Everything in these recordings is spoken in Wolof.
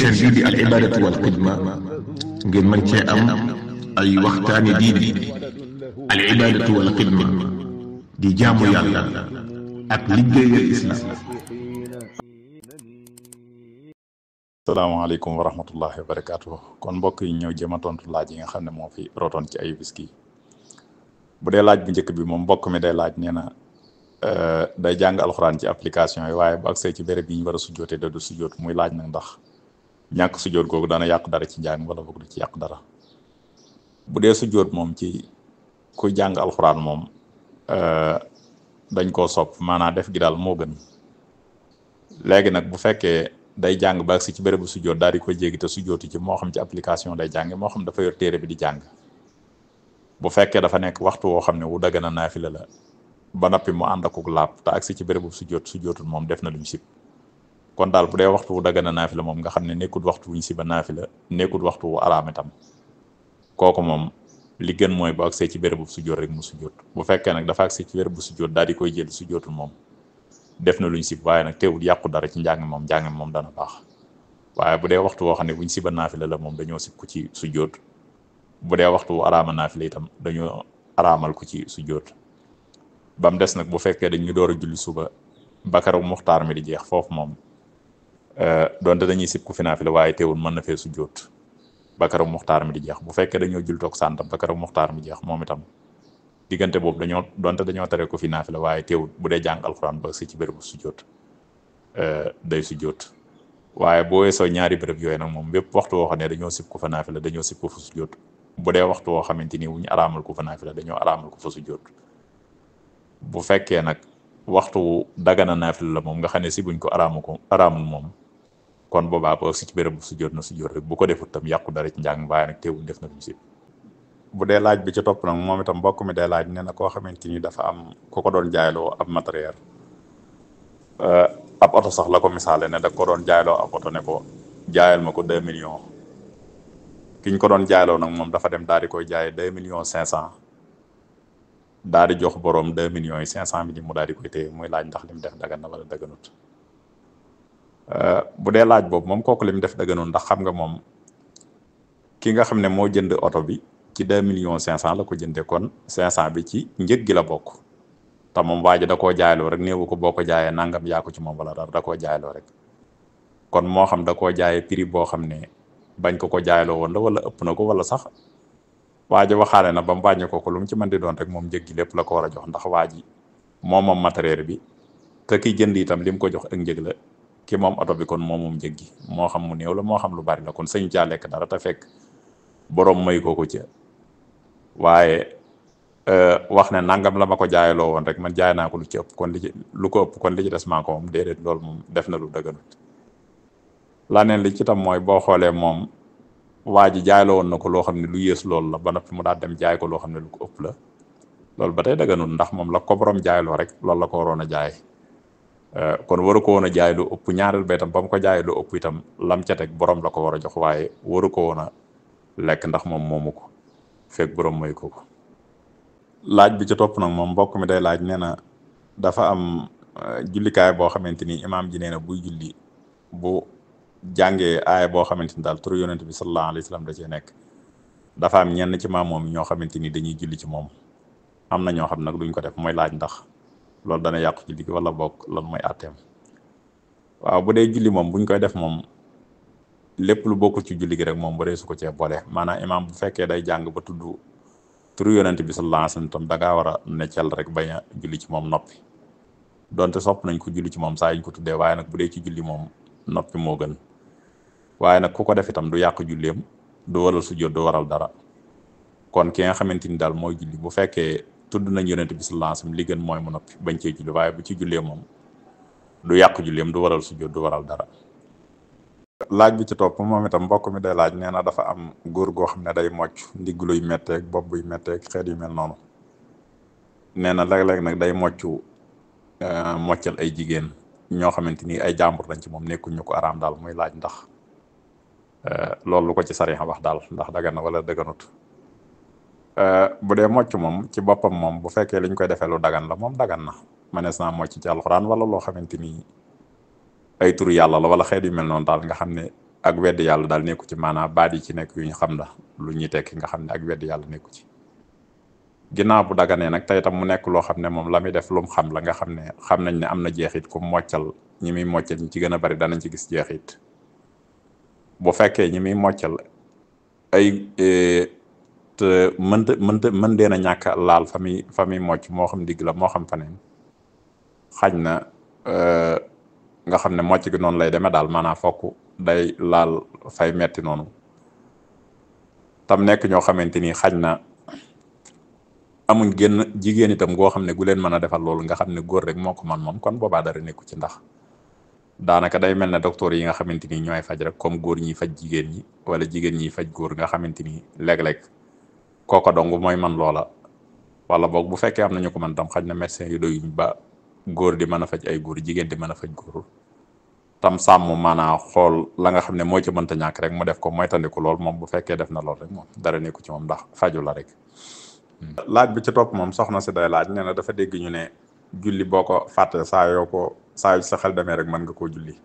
chaîne bii di al ibadatu wal xidma ngeen mën cee am ay waxtaani diine al ibadatu wal xidma di jaamu yàlla ak liggéeyal islam. salaamaaleykum wa rahmatullahi wa barakaatu. kon mbokk yi ñëw jéem a tontu laaj yi nga xam ne moo fi rotoon ci ay bis gi. bu dee laaj bu njëkk bi moom mbokk mi day laaj nee na day jàng alxuraan ci application yi waaye bu agsee ci béréb yi ñu war a sujjootee da du sujjoot muy laaj nag ndax ñàkk sujjoot googu dana yàq dara ci njàng wala boog du ci yàq dara. bu dee sujjoot moom ci kuy jàng alxuraan moom dañ koo sopp maanaam def gi daal moo gën. léegi nag bu fekkee day jàng ba agsi ci bérébu sujjoot daal di koy jéggi te sujjootu ci moo xam ci application day jàng moo xam dafa yor téere bi di jàng. bu fekkee dafa nekk waxtu woo xam ne wu dagana naafila la ba noppi mu ànd akuk laab te agsi ci bérébu sujjootul moom def na luñ sib. kon daal bu dee waxtu wu dagana naafila moom nga xam ne nekkul waxtu wuñ siba naafila nekkul waxtu wu araam itam kooku moom li gën mooy bu agsee ci bérébu sujjoot rek mu sujjoot. bu fekkee nag dafa agsi ci bérébu sujjoot daal di koy jël sujjootul moom def na luñ sib waaye nag teewul yàqu dara ci njàng moom dana baax. waaye bu dee waxtu woo xam ne wuñ siba naafila la moom dañoo sib ku ci sujjoot. bu dee waxtu wu araama naafila itam dañoo araamal ku ci sujjoot. ba mu des nag bu fekkee dañu door a julli suba bakaru muxtaar mi di jeex foofu moom donte dañuy sib ku fi naafila waaye teewul mën na fee sujjoot bakaru muxtaar mi di jeex. bu fekkee dañoo jul toog santam bakaru muxtaar mi jeex moom itam diggante boobu dañoo tere ko fi naafila waaye teewul bu dee jàng alxuraan ba si ci bérébu sujjoot day sujjoot. waaye boo weesoo ñaari béréb yooyu nag moom bépp waxtu woo xam ne dañoo sib ku fa naafila dañoo sib ko fa sujjoot. bu dee waxtu woo xamante ni wuñu araamal ku fa naafila dañoo araamal ku fa sujjoot. bu fekkee nag waxtu dagana naafila la moom nga xam ne si buñ ko araamul moom kon boobaa ba si ci béréb bu sujjoot na sujjoot rek bu ko defut tam yàqu dara ci njàng waaye nag teewul def na luñ si. bu dee laaj bi ci topp nag moom itam mbokk mi day laaj nee na koo xamante ni dafa am ku ko doon jaayloo ab matériel ab oto sax la ko misaale ne da ko doon jaayloo ab oto ne ko jaayal ma ko 2 millions. kiñ ko doon jaayloo nag moom dafa dem daal di koy jaayee 2 millions 500 daal di jox borom 2 millions yi 500 mille mu daal di koy téye muy laaj ndax lim def dagan na wala daganut. bu dee laaj boobu moom kooku lim def daganut ndax xam nga moom ki nga xam ne moo jënd oto bi ci 2 millions 500 la ko jëndee kon 500 bi ci njëg gi la bokk te moom waa ji da koo jaayloo rek néewu ko boo ko jaayee nangam yaa ko ci moom wala dara da koo jaayloo rek kon moo xam da koo jaayee prix boo xam ne. bañ ko jaayloo woon la wala ëpp na ko wala sax waa ji waxaale na ba mu wàññi ko lu mu ci mën di doon rek moom njëg gi lépp la ko war a jox ndax waa ji moom matériel bi te ki jënd itam li mu ko jox ak njëg la ki moom oto bi kon moom njëg gi moo xam mu néew la moo xam lu bari la kon sëñ caa lekk dara te fekk borom may ko ci waaye wax ne nangam la ma ko jaayaloo woon rek man jaay naa ko lu ci ëpp kon lu ko ëpp kon li ci des maa ko moom déedéet loolu moom def na lu dëgganut. laneen li ci tam mooy boo xoolee moom waa ji jaayloo woon na ko loo xam ne lu yées loolu la ba noppi mu daal dem jaay ko loo xam ne lu ko ëpp la loolu ba tey daganul ndax moom la ko borom jaayloo rek loolu la ko waroon a jaay kon waru ko woon a jaay lu ëpp ñaareel ba itam ba mu ko jaayee lu ëpp itam lam ca teg borom la ko war a jox waaye waru ko woon a lekk ndax moom moomu ko fekk borom may ko. laaj bi ci topp nag moom mbokk mi day laaj nee na dafa am jullikaay boo xamante ni imaam ji nee na buy julli bu jàngee aaya boo xamante ni daal turu yonent bi sallallahu alayhi wa sallam da cee nekk dafa am ñenn ci maam moom ñoo xamante ni dañuy julli ci moom am na ñoo xam nag duñ ko def mooy laaj ndax loolu dana yàqu julli gi wala bokk lan mooy àtteem. waaw bu dee julli moom buñ koy def moom lépp lu bokkul ci julli gi rek moom bu dee su ko cee boole maanaam imaam bu fekkee day jàng ba tudd turu yonent bi sallallahu alayhi wa sallam tam da ngaa war a neccel rek bañ a julli ci moom noppi donte sopp nañ ko julli ci moom saa yuñ ko tuddee waaye nag bu dee ci julli moom noppi moo gën. waaye nag ku ko def itam du yàq julleem du waral sujjóot du waral dara kon ki nga xamante ni daal mooy julli bu fekkee tudd nañ yonent bi sallallahu alayhi wasallam li gën mooy mu noppi bañ cee julli waaye bu ci jullee moom du yàq julleem du waral sujjóot du waral dara. laaj bi ci topp moom itam mbokk mi day laaj nee na dafa am góor goo xam ne day mocc ndigg luy metteeg bopp buy metteeg xeet yu mel noonu nee na léeg-léeg nag day moccal ay jigéen ñoo xamante ni ay jàmbur lañ ci moom nekkuñ ñu ko araam daal muy laaj ndax. loolu lu ko ci sariya wax daal ndax dagan na wala daganut. bu dee mocc moom ci boppam moom bu fekkee liñ koy defee lu dagan la moom dagan na mënees naa mocc ci alxuraan wala loo xamante ni ay turu yàlla la wala xeet yu mel noonu daal nga xam ne ak weddi yàlla daal nekku ci, maanaam baat yi ci nekk yu ñu xam la lu ñuy tekki nga xam ne ak weddi yàlla nekku ci. ginnaaw bu daganee nag tey tam mu nekk loo xam ne moom la muy def lu mu xam la nga xam ne xam nañ ne am na jeexit ku moccal ñi muy moccal ñi ci gën a bari danañ ci gis jeexit. bu fekkee ñi muy moccal ay te mën deen a ñàkk laal fa muy mocc moo xam digg la moo xam faneen xañ na nga xam ne mocc gi noonu lay demee daal maanaam fokk day laal fay metti noonu tam nekk ñoo xamante ni xañ na amuñ génn jigéen itam goo xam ne gu leen mën a defal loolu nga xam ne góor rek moo ko man moom kon boobaa dara nekku ci, ndax daanaka day mel ne docteur yi nga xamante ni ñooy faj rek comme góor ñiy faj jigéen ñi wala jigéen ñiy faj góor nga xamante ni léeg-léeg kooko dong mooy man loola, wala boog bu fekkee am nañu ko man tam xaj na médecin yi doyuñ ba góor di mën a faj ay góor jigéen di mën a faj góor tam sàmm maanaa xool la nga xam ne moo ci mënta ñàkk rek mu def ko moytandiku lool moom bu fekkee def na lool rek moom dara nekku ci moom ndax faju la rek. laaj bi ci topp moom soxna si day laaj nee na dafa dégg ñu ne julli boo ko fàtte saa yu sa xel demee rek mën nga koo julli.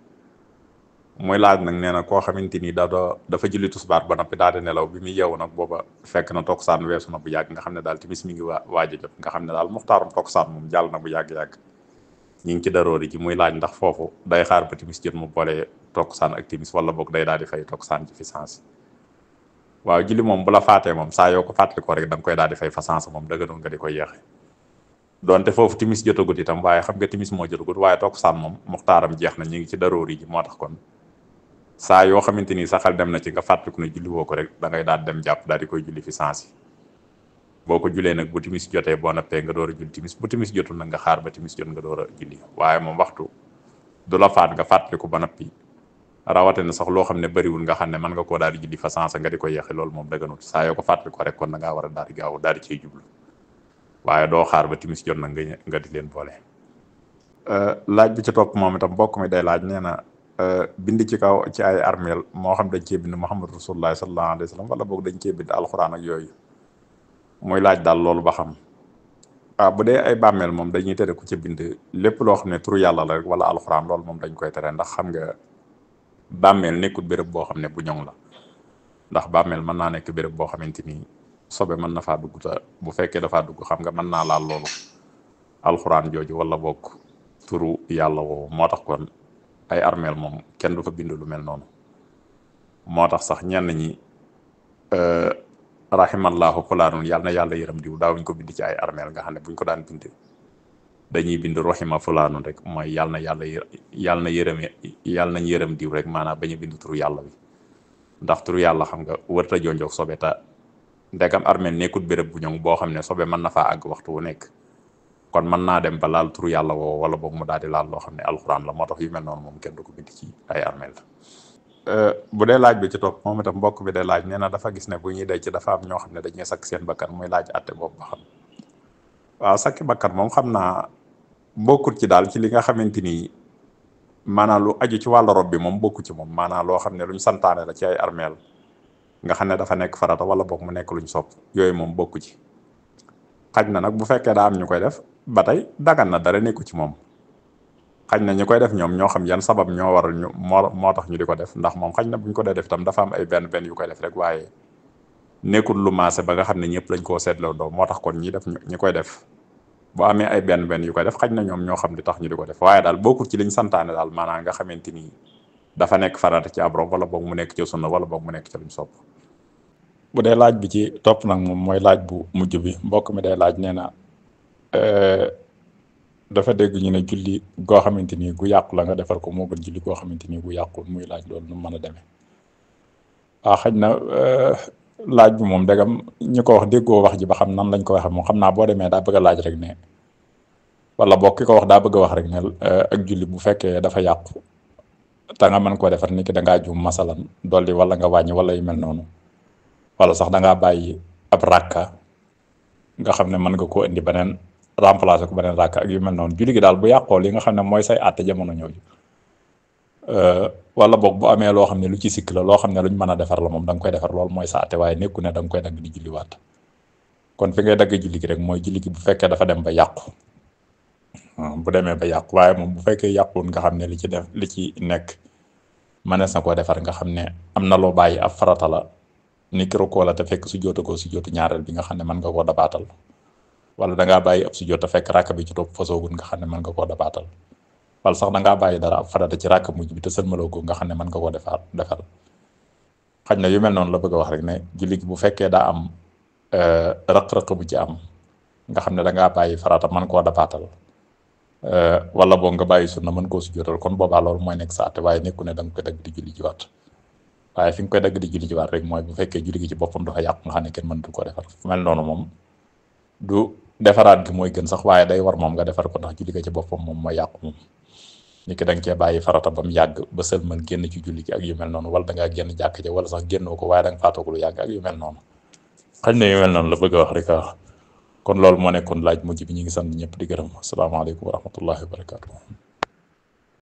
muy laaj nag nee na koo xamante ni dafa julli tusbaar ba noppi daal di nelaw bi muy yeewu nag booba fekk na takkusaan weesu na bu yàgg nga xam ne daal timis mi ngi waaj a jot nga xam ne daal muxtaarum takkusaan moom jàll na bu yàgg-yàgg ñu ngi ci daroori ji muy laaj ndax foofu day xaar ba timis jot mu boole takkusaan ak timis wala boog day daal di fay takkusaan ci fi sens. waaw julli moom bu la faatee moom saa yoo ko fàttali ko rek da nga koy daal di fay fa sens moom dëgganul nga di koy yeexe donte foofu timis jotagut itam waaye xam nga timis moo jotagut waaye takkusaan moom muxtaaram jeex na ñu ngi ci daroori ji moo tax kon saa yoo xamante ni sa xel dem na ci nga fàttaliku ne julli woo ko rek da ngay daal dem jàpp daal di koy julli fi sens yi boo ko julee nag bu timis jotee boo noppee nga door a julli timis bu timis jotul nag nga xaar ba timis jot nga door a julli waaye moom waxtu du la faat nga fàttaliku ba noppi rawatina sax loo xam ne bëriwul nga xam ne mën nga koo daal di julli fa sens nga di ko yeexe loolu moom dëgganut saa yoo ko fàttaliku rek kon da ngaa war a daal di gaaw daal di ciy jublu waaye doo xaar ba timis jot nag nga di leen boole. laaj bi ci topp moom itam mbokk mi day laaj nee na bind ci kaw ci ay armeel moo xam dañ cee bind Muhammad Rasulullah sallallahu alayhi wa sallam wala boog dañ cee bind alxuraan ak yooyu muy laaj daal loolu ba xam bu dee ay bàmmeel moom dañuy tere ku ci bind lépp loo xam ne turu yàlla la rek wala alxuraan loolu moom dañ koy tere ndax xam nga bàmmeel nekkul béréb boo xam ne bu ñoŋ la ndax bàmmeel mën naa nekk béréb boo xamante ni sobe mën na faa dugg te bu fekkee dafaa dugg xam nga mën naa laal loolu alxuraan jooju wala boog turu yàlla woowu moo tax kon ay armeel moom kenn du fa bind lu mel noonu moo tax sax ñenn ñi rahimallahu fulaanun yàlla na yàlla yërëm diw daawuñ ko bind ci ay armeel nga xam ne buñ ko daan bind dañuy bind rahima fulaanun rek mooy yàlla nañ yërëm diw rek maanaam bañ a bind turu yàlla bi ndax turu yàlla xam nga wërta jonjoog sobe ta ndegam armeel nekkut béréb bu ñoŋ boo xam ne sobe mën na faa àgg waxtu wu nekk kon mën naa dem ba laal turu yàlla woo wala boog mu daal di laal loo xam ne alxuraan la moo tax yu mel noonu moom kenn du ko bind ci ay armeel bu dee laaj bi ci topp moom itam mbokk bi day laaj nee na dafa gis ne bu ñuy dee ci dafa am ñoo xam ne dañuy sakk seen bakkan muy laaj atte boobu ba xam waaw sakki bakkan moom xam naa bokkut ci daal ci li nga xamante ni maanaam lu aju ci wàllu rob bi moom bokku ci moom maanaam loo xam ne luñ santaane la ci ay armeel nga xam ne dafa nekk farata wala boog mu nekk luñ sopp yooyu moom bokku ci xaj na nag bu fekkee daa am ñu koy def ba tey dagan na dara nekku ci moom xaj na ñu koy def ñoom ñoo xam yan sabab ñoo waral ñu moo tax ñu di ko def ndax moom xaj na buñ ko dee def tam dafa am ay benn yu koy def rek waaye nekkul lu maase ba nga xam ne ñëpp lañ koo seetloo doo moo tax kon ñi koy def bu amee ay benn yu koy def xaj na ñoom ñoo xam li tax ñu di ko def waaye daal bokkul ci liñ santaane daal maanaam nga xamante ni dafa nekk farata ci ab rob wala boog mu nekk ci sunna wala boog mu nekk ci luñ sopp. bu dee laaj bi ci topp nag moom mooy laaj bu mujj bi mbokk mi day laaj nee na dafa dégg ñu ne julli goo xamante ni gu yàqu la nga defar ko moo gën julli goo xamante ni gu yàqu muy laaj loolu nu mën a demee waaw xaj na laaj bi moom dagam ñu ko wax déggoo wax ji ba xam nan lañ ko waxee moom xam naa boo demee daa bëgg a laaj rek ne wala boog ki ko wax daa bëgg a wax rek ne ak julli bu fekkee dafa yàqu te nga mën koo defar ni ki da ngaa juum masalan dolli wala nga wàññi wala yu mel noonu wala sax da ngaa bàyyi ab rakka nga xam ne mën nga koo indi beneen remplacer ko beneen rakka ak yu mel noonu julli gi daal bu yàqoo li nga xam ne mooy say àtte jamono ñooju wala boog bu amee loo xam ne lu ci sikk la loo xam ne luñ mën a defar la moom da nga koy defar loolu mooy sa àtte waaye nekku ne da nga koy dagg di julliwaat kon fi ngay dagg julli gi rek mooy julli gi bu fekkee dafa dem ba yàqu bu demee ba yàqu waaye moom bu fekkee yàquwul nga xam ne li ci nekk mënees na koo defar nga xam ne am na loo bàyyi ab farata la ni ki rukkoo la te fekk su jootu ko su jootu ñaareel bi nga xam ne mën nga koo dabaatal wala da ngaa bàyyi ab su joot te fekk ràkk bi ci topp fasoogul nga xam ne mën nga koo dabaatal wala sax da ngaa bàyyi dara ab farata ci ràkk mujj bi te sëlmaloo ko nga xam ne mën nga koo defal xaj na yu mel noonu la bëgg a wax rek ne julli gi bu fekkee daa am rëq-rëq bu ci am nga xam ne da ngaa bàyyi farata mën koo dabaatal wala boog nga bàyyi sunna mën koo sujjóotal kon boobaa loolu mooy nekk saate waaye nekku ne da nga koy dagg di julli jiwaat waaye fi nga koy dagg di julli jiwaat rek mooy bu fekkee julli gi ci boppam dafa yàqu nga xam ne kenn mënatu ko defar fu mel noonu moom du defaraat gi mooy gën sax waaye day war moom nga defar ko ndax julli ga ci boppam moom mooy yàqu moom ni ki da nga cee bàyyi farata ba mu yàgg ba sëlmal génn ci julli gi ak yu mel noonu wala da ngaa génn jàkk ja wala sax génnoo ko waaye da nga faatoo ko lu yàgg ak yu mel noonu xëy na yu mel noonu la bëgg a wax rek kon loolu moo nekkoon laaj mujj bi ñu ngi sant ñëpp di gërëm asalaamaaleykum wa rahmatullahi wa barakaatu.